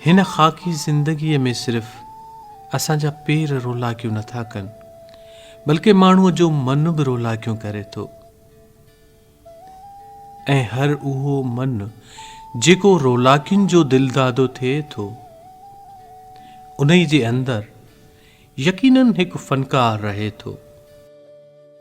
هن خاڪي زندگيء ۾ صرف اسان جا پير رولاڪيون نٿا ڪن، بلڪه ماڻهوء جو من به رولاڪيون ڪري ٿو ۽ هر اهو من جيڪو رولاڪين جو دلدادو ٿئي ٿو، انهيء جي اندر يقيناً هڪ فنڪار رهي ٿو،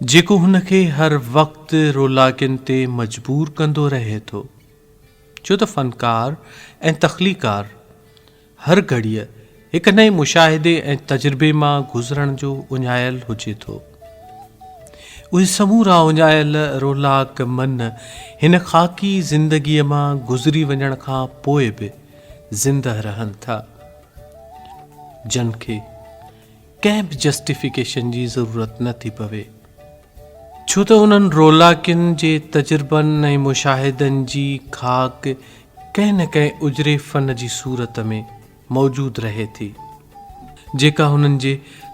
جيڪو هن کي هر وقت رولاڪين تي مجبور ڪندو رهي ٿو. ڇو ته فنڪار ۽ تخليقار هر گهڙيء هڪ نئين مشاهدي ۽ تجربي مان گذرڻ جو اڃايل هجي ٿو. اهي سمورا اڃايل رولاڪ من هن خاڪي زندگيء مان گذري وڃڻ کان پوء به زنده رهن ٿا، جن کي ڪنهن به جسٽيفڪيشن جي ضرورت نه ٿي پوي، ڇو ته انهن رولاڪين جي تجربن ۽ مشاهدن جي خاڪ ڪنهن نه ڪنهن اجري فن جي صورت ۾ موجود رهي ٿي، جيڪا هنن جي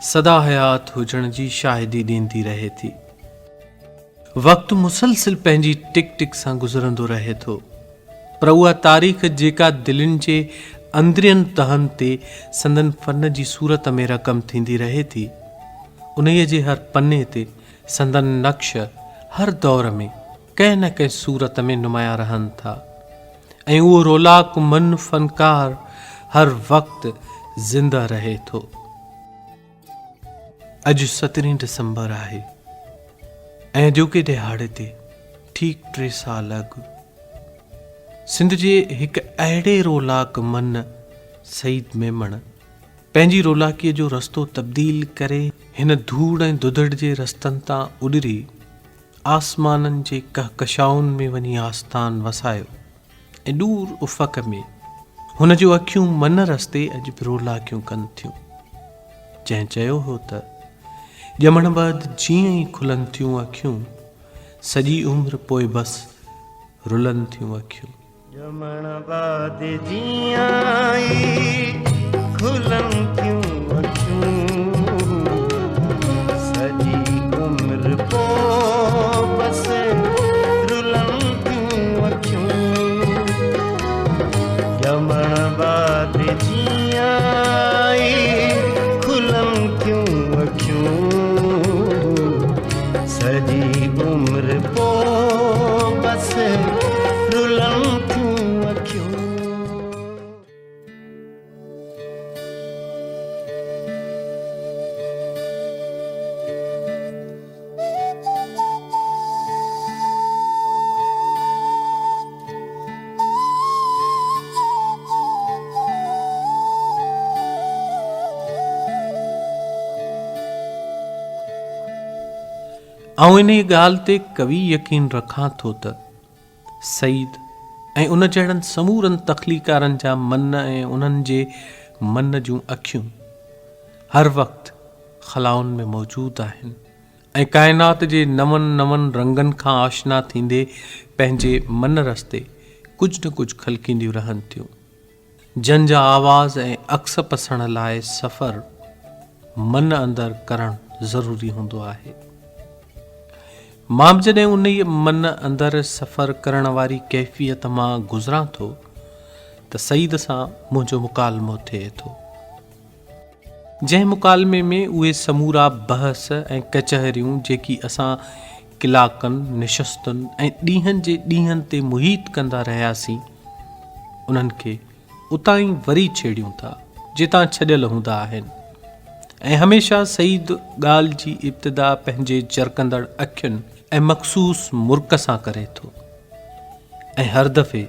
سدا حيات هجڻ جي شاهدي ڏيندي رهي ٿي. وقت مسلسل پنهنجي ٽڪ ٽڪ سان گذرندو رهي ٿو، پر اها تاريخ جيڪا دلين جي اندرين تهن تي سندن فن جي صورت ۾ رقم ٿيندي رهي ٿي، انهيء جي هر پني تي سندن نقش هر دور ۾ ڪنهن نه ڪنهن صورت ۾ نمايان رهن ٿا ۽ اهو رولاڪ من فنڪار هر وقت زنده رهي ٿو. اڄ سترهين ڊسمبر آهي ۽ اڄوڪي ڏهاڙي تي ٺيڪ ٽي سال اڳ سنڌ جي هڪ اهڙي رولاڪ من سعيد ميمڻ پنهنجي رولاڪيء جو رستو تبديل ڪري هن ڌوڙ ۽ ڌڌڙ جي رستن تان اڏري آسمانن جي ڪهڪشائن ۾ وڃي آستان وسايو. ۽ ڏور افق ۾ هن جون اکيون من رستي اڄ به رولاڪيون ڪن ٿيون. جنهن چيو هو ته، ڄمڻ بعد جيئن ئي کلن ٿيون اکيون، سڄي عمر پوء بس رلن ٿيون اکيون. ڄمڻ بعد جيئن ئي کلن ٿيون اکيون، سڄي عمر پوء بس رلن ٿيون اکيون. ڄمڻ بعد جيئن ئي کلن ٿيون اکيون، سڄي عمر پوء بس رلن ٿيون اکيون. آئون انهيء ڳالهه تي قوي يقين رکان ٿو ته سعيد ۽ ان جهڙن سمورن تخليقارن جا من ۽ انهن جي من جون اکيون هر وقت خلائن ۾ موجود آهن ۽ ڪائنات جي نون نون رنگن کان آشنا ٿيندي پنهنجي من رستي ڪجهه نه ڪجهه خلقينديون رهن ٿيون، جن جا آواز ۽ عڪس پسڻ لاء سفر من اندر ڪرڻ ضروري هوندو آهي. مان به جڏهن انهيء من اندر سفر ڪرڻ واري ڪيفيت مان گذران ٿو ته سعيد سان منهنجو مڪالمو ٿئي ٿو. جنهن مڪالمي ۾ اهي سمورا بحث ۽ ڪچهريون جيڪي اسان ڪلاڪن، نشستن ۽ ڏينهن جي ڏينهن تي محيط ڪندا رهياسين، انهن کي اتان ئي وري ڇيڙيون ٿا، جتان ڇڏيل هوندا آهن ۽ هميشه سعيد ڳالهه جي ابتدا پنهنجي جرڪندڙ اکين ۽ مخصوص مرڪ سان ڪري ٿو ۽ هر دفعي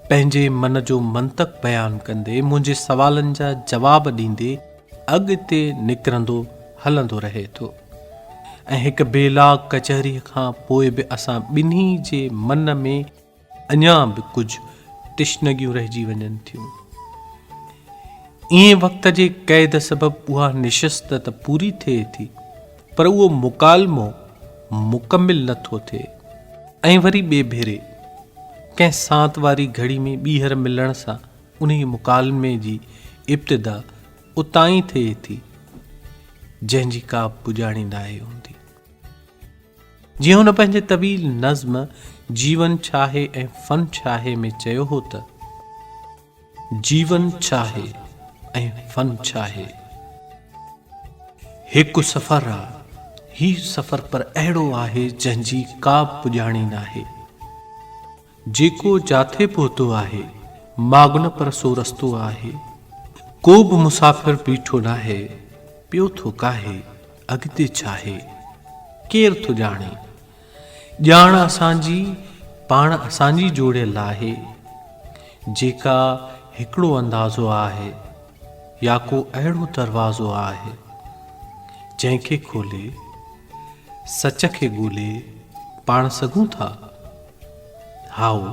پنهنجي من جو منطق بيان ڪندي منهنجي سوالن جا جواب ڏيندي اڳتي نڪرندو هلندو رهي ٿو ۽ هڪ بي لاڳ ڪچهريء کان پوء به اسان ٻنهي جي من ۾ اڃا به ڪجهه تشنگيون رهجي وڃن ٿيون. ائين وقت جي قيد سبب اها نشست ته پوري ٿئي ٿي پر اهو مڪالمو مڪمل نه ٿو ٿئي ۽ وري ٻئي ڀيري ڪنهن سانت واري گهڙي ۾ ٻيهر ملڻ سان انهيء مڪالمي جي ابتدا اتان ئي ٿئي ٿي، جنهن جي ڪا پڄاڻي ناهي هوندي. جيئن هن پنهنجي طويل نظم جيون ڇاهي ۽ فن ڇاهي ۾ چيو هو ته. جيون ڇاهي ۽ فن ڇاهي؟ هڪ سفر آ، هي سفر پر اهڙو آهي جنهن جي ڪا به پڄاڻي ناهي. جيڪو جاٿي پهتو آهي، ماڳ نه پر سو رستو آهي. ڪو به مسافر بيٺو ناهي، پيو ٿو ڪاهي، اڳتي ڇاهي، ڪير ٿو ڄاڻي؟ ڄاڻ اسان جي پاڻ اسان جي جوڙيل آهي، جيڪا هڪڙو اندازو آهي يا ڪو اهڙو دروازو آهي، جنهن کي کولي، سچ کي ڳولي پاڻ سگهون ٿا. هائو،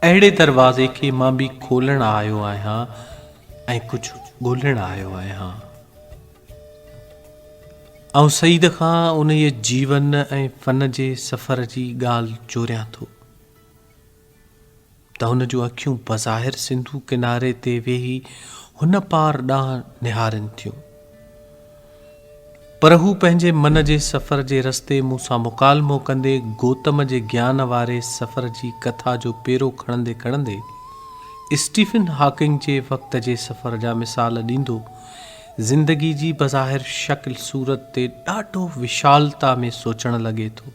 اهڙي دروازي کي مان به کولڻ آيو آهيان ۽ ڪجهه ڳولڻ آيو آهيان. آئون سعيد کان انهيء جيون ۽ فن جي سفر جي ڳالهه چوريان ٿو ته هن جون اکيون بظاهر سنڌو ڪناري تي ويهي هن پار ڏانهن نهارين ٿيون، پر هو پنهنجي من جي سفر جي رستي مون سان مڪالمو ڪندي گوتم جي گيان واري سفر جي ڪٿا جو پيرو کڻندي کڻندي اسٽيفن هاڪنگ جي وقت جي سفر جا مثال ڏيندو زندگي جي بظاهر شڪل صورت تي ڏاڍو وشالتا ۾ سوچڻ لڳي ٿو.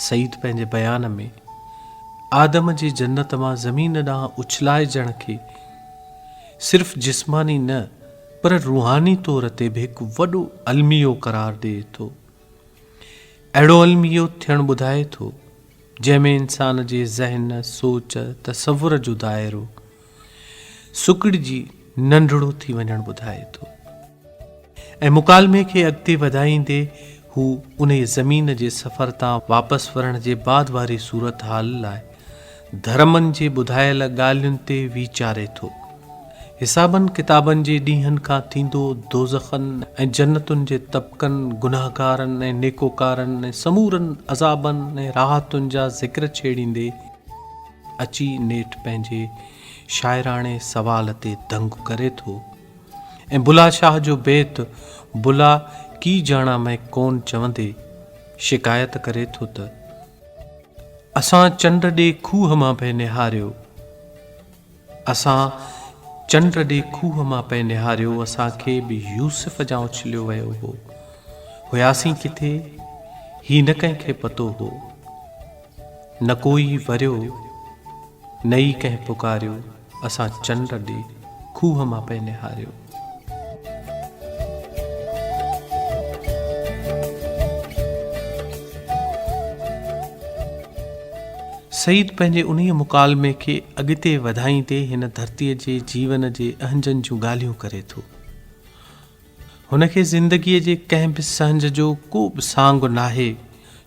سعيد پنهنجي بيان ۾ آدم جي جنت مان زمين ڏانهن اڇلائجڻ کي صرف جسماني نه پر روحاني طور تي به هڪ وڏو الميو قرار ڏئي ٿو. اهڙو الميو ٿيڻ ٻڌائي ٿو جنهن ۾ انسان جي ذهن، سوچ، تصور جو دائرو سڪڙجي ننڍڙو ٿي وڃڻ ٻڌائي ٿو ۽ مڪالمي کي اڳتي وڌائيندي هو انهيء زمين جي سفر تان واپس ورڻ جي بعد واري صورتحال لاء ڌرمن جي ٻڌايل ڳالهين تي ويچاري ٿو. حسابن ڪتابن جي ڏينهن کان ٿيندو دوزخن ۽ جنتن جي طبقن، گنهگارن ۽ نيڪوڪارن ۽ سمورن عذابن ۽ راحتن جا ذڪر ڇيڙيندي اچي نيٺ پنهنجي شاعراڻي سوال تي دنگ ڪري ٿو ۽ بلا شاهه جو بيت بلا ڪي جاڻا مين ڪون چوندي شڪايت ڪري ٿو ته. اسان چنڊ ڏي کوهه مان پئي نهاريو. اسان چنڊ ڏي کوهه مان پئي نهاريو اسان کي به يوسف جان اڇليو ويو هو. هياسين ڪٿي هي نه ڪنهن کي پتو هو. نه ڪو ئي وريو نه ئي ڪنهن پڪاريو اسان چنڊ ڏي کوهه مان پئي نهاريو. سعيد پنهنجي انهيء مڪالمي کي اڳتي وڌائيندي هن ڌرتيء جي جيون جي اهنجن جون ڳالهيون ڪري ٿو. هن کي زندگيء جي ڪنهن به سهنج جو ڪو به سانگ ناهي،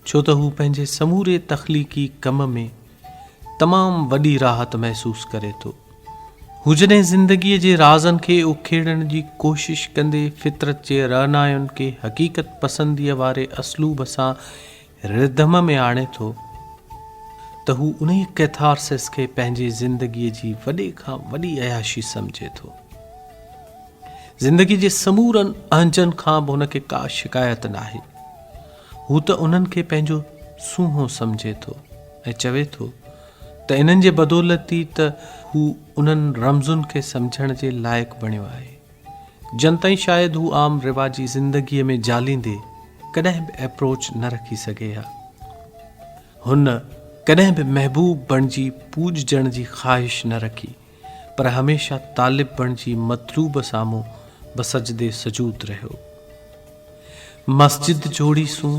ڇو ته هو پنهنجي سموري تخليقي ڪم ۾ تمام وڏي راحت محسوس ڪري ٿو. هو جڏهن زندگيء جي رازن کي اکيڙڻ جي ڪوشش ڪندي فطرت جي رعنائين کي حقيقت پسنديء واري اسلوب سان رڌم ۾ آڻي ٿو ته هو انهيء ڪيٿارسس کي پنهنجي زندگيء جي وڏي کان وڏي عياشي سمجهي ٿو. زندگي جي سمورن اهنجن کان به هن کي ڪا شڪايت ناهي. هو ته انهن کي پنهنجو سونهون سمجهي ٿو ۽ چوي ٿو ته انهن جي بدولت ئي ته هو انهن رمزن کي سمجهڻ جي لائق بڻيو آهي، جن تائين شايد هو عام رواجي زندگيء ۾ جاليندي ڪڏهن به ايپروچ نه رکي سگهي ها. هن ڪڏهن به محبوب بڻجي پوڄجڻ جي خواهش نه رکي. پر هميشه طالب بڻجي مطلوب سامهون بسجدي سجود رهيو. مسجد جوڙي سون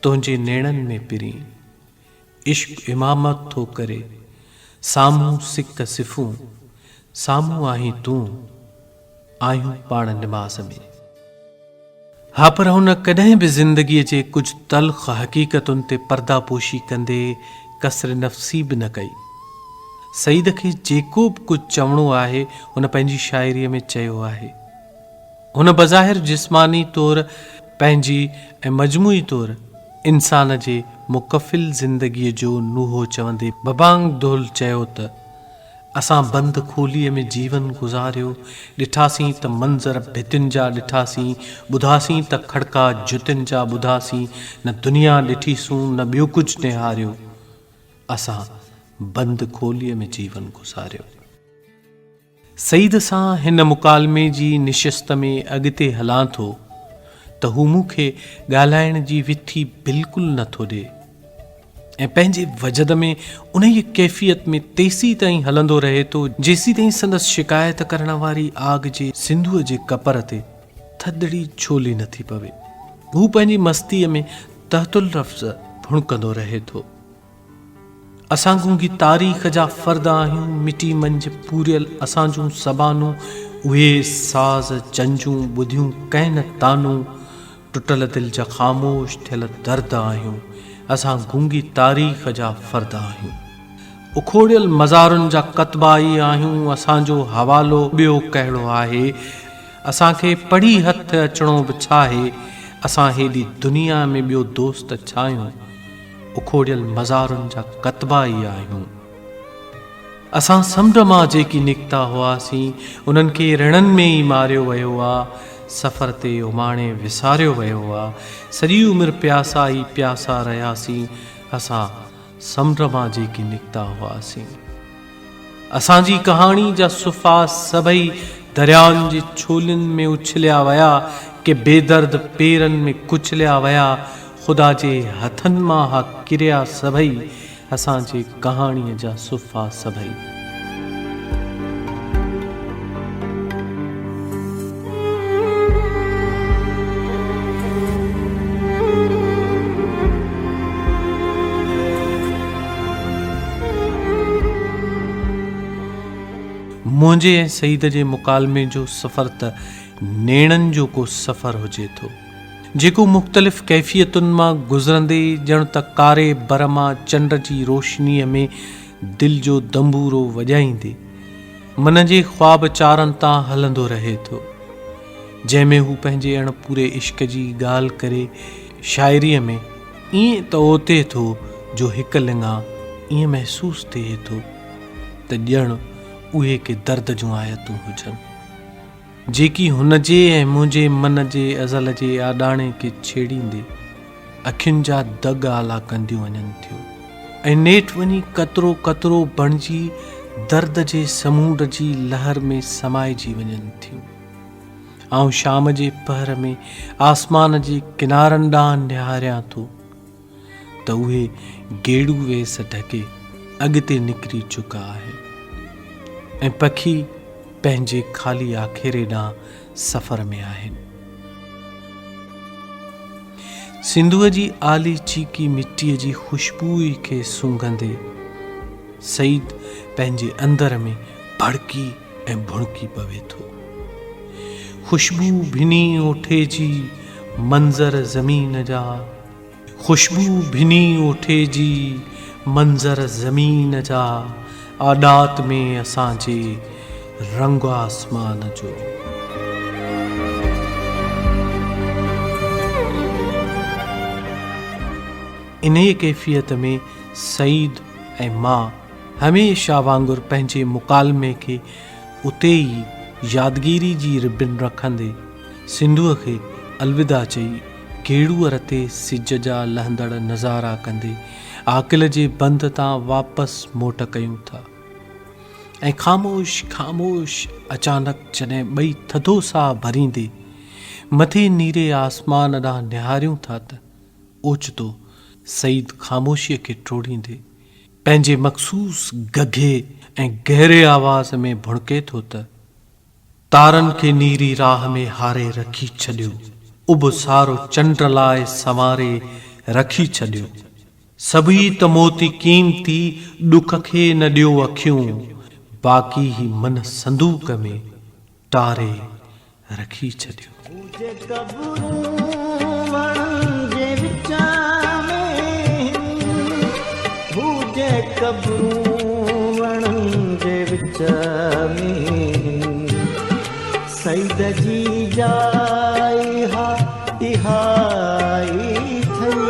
تنهنجي نيڻن ۾ پرين، عشق امامت ٿو ڪري، سامهون سڪ صفون، سامهون آهين تون، آهيون پاڻ نماز ۾. ها پر هن ڪڏهن به زندگيء جي ڪجهه تلخ حقيقتن تي پرده پوشي ڪندي ڪسر نفسي به نه ڪئي. سعيد کي جيڪو به ڪجهه چوڻو آهي هن پنهنجي شاعريء ۾ چيو آهي. هن بظاهر جسماني طور پنهنجي ۽ مجموعي طور انسان جي مڪفل زندگيء جو نوحو چوندي ببانگ دهل چيو ته. اسان بند کوليء ۾ جيون گذاريو، ڏٺاسين ته منظر ڀتين جا ڏٺاسين، ٻڌاسين ته کڙڪا جتين جا ٻڌاسين، نه دنيا ڏٺيسون نه ٻيو ڪجهه نهاريو، اسان بند کوليء ۾ جيون گذاريو. سعيد سان هن مڪالمي جي نشست ۾ اڳتي هلان ٿو ته هو مون کي ڳالهائڻ جي وٿي بلڪل نه ٿو ڏئي ۽ پنهنجي وجد ۾ انهيء ڪيفيت ۾ تيسيتائين هلندو رهي ٿو جيسيتائين سندس شڪايت ڪرڻ واري آگ جي سنڌوء جي ڪپر تي ٿڌڙي ڇولي نه ٿي پوي. هو پنهنجي مستيء ۾ تحت اللفظ ڀڻڪندو رهي ٿو. اسان گونگي تاريخ جا فرد آهيون، مٽي منجهه پوريل اسان جون زبانون، اهي ساز چنجون ٻڌيون ڪنهن نه طعنون، ٽٽل دل جا خاموش ٿيل درد آهيون، اسان گونگي تاريخ جا فرد آهيون. اکوڙيل مزارن جا ڪتبا ئي آهيون، اسان جو حوالو ٻيو ڪهڙو آهي، اسان کي پڙهي هٿ اچڻو به ڇاهي، اسان هيڏي دنيا ۾ ٻيو دوست ڇاهيون، اکوڙيل مزارن جا ڪتبا ئي آهيون. اسان سمنڊ مان جيڪي نڪتا هئاسين، انهن کي رڻن ۾ ئي ماريو ويو آ، سفر تي اماڻي وساريو ويو آ، سڄي عمر پياسا ئي پياسا رهياسين، اسان سمنڊ مان جيڪي نڪتا هئاسين. اسان جي ڪهاڻي جا صفحا سڀئي دريائن جي ڇولين ۾ اڇليا ويا، ڪي بيدرد پيرن ۾ ڪچليا ويا، خدا جي هٿن مان ها ڪريا سڀئي، اسان جي ڪهاڻيء جا صفحا سڀئي. منهنجي ۽ سعيد جي مڪالمي جو سفر ته نيڻن جو ڪو سفر هجي ٿو، جيڪو مختلف ڪيفيتن مان گذرندي ڄڻ ته ڪاري بر مان چنڊ جي روشنيء ۾ دل جو دنبورو وڄائيندي من جي خواب چارن تان هلندو رهي ٿو، جنهن ۾ هو پنهنجي اڻ پوري عشق جي ڳالهه ڪري شاعريء ۾ ائين ته اوتي ٿو جو هڪ لڱا ائين محسوس ٿئي ٿو ته ڄڻ اهي ڪي درد جون آيتون هجن، جيڪي هن جي ۽ منهنجي من جي ازل جي آڏاڻي کي ڇيڙيندي اکين جا دڳ آلا ڪنديون وڃن ٿيون ۽ نيٺ وڃي قطرو قطرو بڻجي درد جي سمونڊ جي لهر ۾ سمائجي وڃن ٿيون. آئون شام جي پهر ۾ آسمان جي ڪنارن ڏانهن نهاريان ٿو ته اهي گيڙو ويس ڍڪي اڳتي نڪري چڪا آهن ۽ پکي پنهنجي خالي آکيري ڏانهن سفر ۾ آهن. سنڌوء جي آلي چيڪي مٽيء جي خوشبوء کي سونگهندي سعيد پنهنجي اندر ۾ ڀڙڪي ۽ ڀڻڪي پوي ٿو. خوشبو ڀني اوٺي جي منظر زمين جا خوشبو ڀني اوٺي جي منظر زمين جا آڏات ۾ اسان جي رنگ آسمان جو. انهيء ڪيفيت ۾ سعيد ۽ مان هميشه وانگر پنهنجي مڪالمي کي اتي ئي يادگيري جي ربن رکندي سنڌوء کي الوداع چئي گيڙوء رتي سج جا لهندڙ نظارا ڪندي عاقل جي بند تان واپس موٽ ڪيون ٿا ۽ خاموش خاموش اچانڪ جڏهن ٻئي ٿڌو ساهه ڀريندي مٿي نيري آسمان ڏانهن نهاريون ٿا ته اوچتو سعيد خاموشيء کي ٽوڙيندي پنهنجي مخصوص گگهي ۽ گهري آواز ۾ ڀڻڪي ٿو ته. تارن کي نيري راهه ۾ هاري رکي ڇڏيو، اڀ سارو چنڊ لاء سنواري رکي ڇڏيو. سڀئي ته موتي قيمتي ڏک کي نه ڏيو اکيون، باقي هي من صندوق ۾ ٽاري رکي ڇڏيو. هو جي قبرون وڻن جي وچ ۾ هن، هو جي قبرون وڻن جي وچ ۾ هن، سيد جي جاء اها اها ئي ٿئي،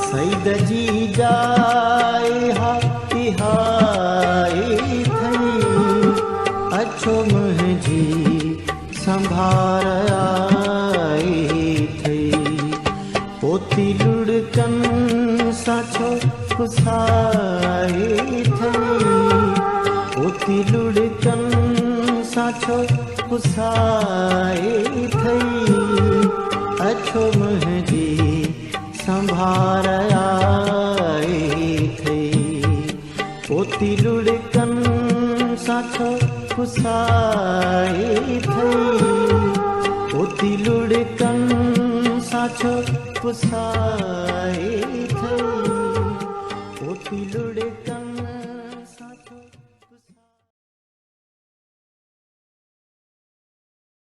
سيد جي جاء اها اها ئي ٿئي، اڇو منهنجي سنڀار آئي ٿئي، پوتي لڙڪن سان ڇو پسائي. ڇو پسائي اٿئي، اڇو منهنجي سنڀار آئي اٿئي. پوتي لڙڪن سان ڇو پسائي اٿئي، پوتي لڙڪن سان ڇو پسائي اٿئي، پوتي لڙڪن.